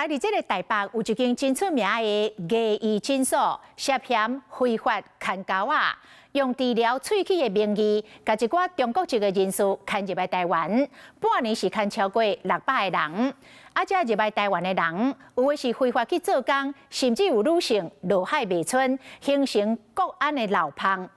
來佇這个台北有一間真出名的牙醫診所，涉嫌非法牽猴仔，用治療喙齒的名義，共一寡中國籍的人士牽入來台灣，半年是牽超過600個人。啊，這入來台灣的人，有的是非法去做工，甚至有女性落海賣春，形成國安的漏縫。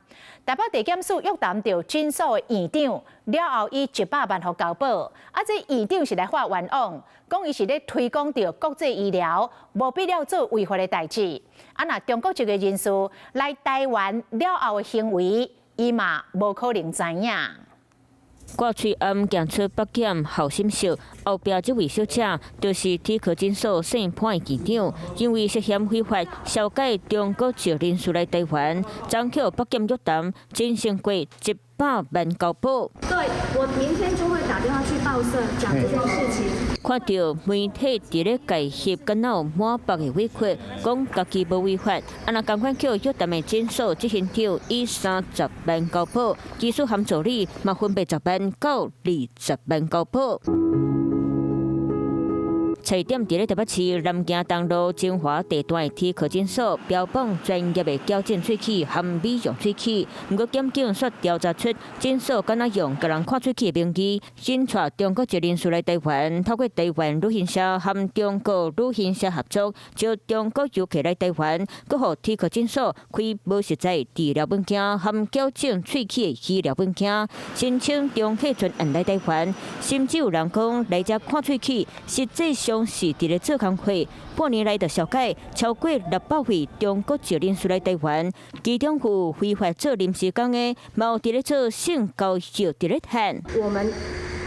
台北地檢署約談著診所的院長，了後以100萬予交保。啊，這院長是來發冤枉，講伊是咧推廣著國際醫療，無必要做違法的代誌。啊，若中國籍的人士來台灣了後的行為，伊嘛無可能知影。掛喙罨行出北檢候審室，後壁這位小姐就是齒科診所姓潘的院長，因為涉嫌非法銷解中國籍人士來台灣，昨予北檢約談，偵審過100萬交保。對，我明天就會打電話去報社講這件事情。看著媒體佇咧共翕，敢若有滿腹的委屈，講家己無違法，啊若仝款予約談的診所執行長以30萬交保，技師含助理嘛分別10萬到20萬交保。揣點佇咧台北市南京東路精華地段的齒科診所，標榜專業的矯正喙齒和美容喙齒。毋過檢警卻調查出診所敢若用共人看喙齒的名義，引帶中國籍人士來台灣，透過台灣旅行社和中國旅行社合作，招中國遊客來台灣，閣予齒科診所開無實在治療文件和矯正喙齒的醫療文件，申請中客專案來台灣，甚至有人講來遮看喙齒，實際上是佇咧做工課，半年來就紹介超過600位中國籍人士來台灣，其中有非法做臨時工的，嘛有佇咧做性交易佇咧趁。我們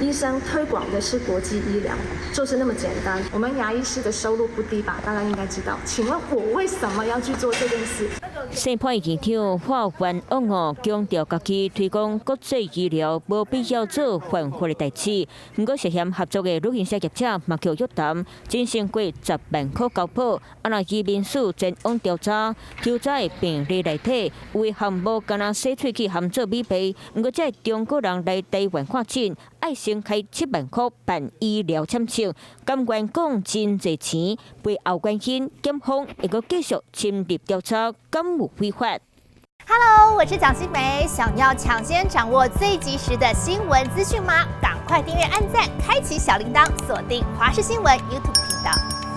醫生推廣的是國際醫療，就是那麼簡單。我們牙醫師的收入不低吧？大家應該知道。請問我為什麼要去做這件事？姓潘院長發冤枉哦，強調家己推廣國際醫療無必要做犯法的代誌。毋過涉嫌合作的旅行社業者嘛予約談，偵審過10萬塊交保。啊，若移民署前往調查，調查的病歷內底有的項目敢若洗喙齒含做美白，毋過這中國人來台灣看診，愛先開7萬塊辦醫療簽證，甘願講真濟錢，背後原因，檢方會閣繼續深入調查，敢有違法。 Hello，我是蔣新梅，想要搶先掌握最及時的新聞資訊嗎？趕快訂閱、按讚、開啟小鈴鐺，鎖定華視新聞 YouTube 頻道。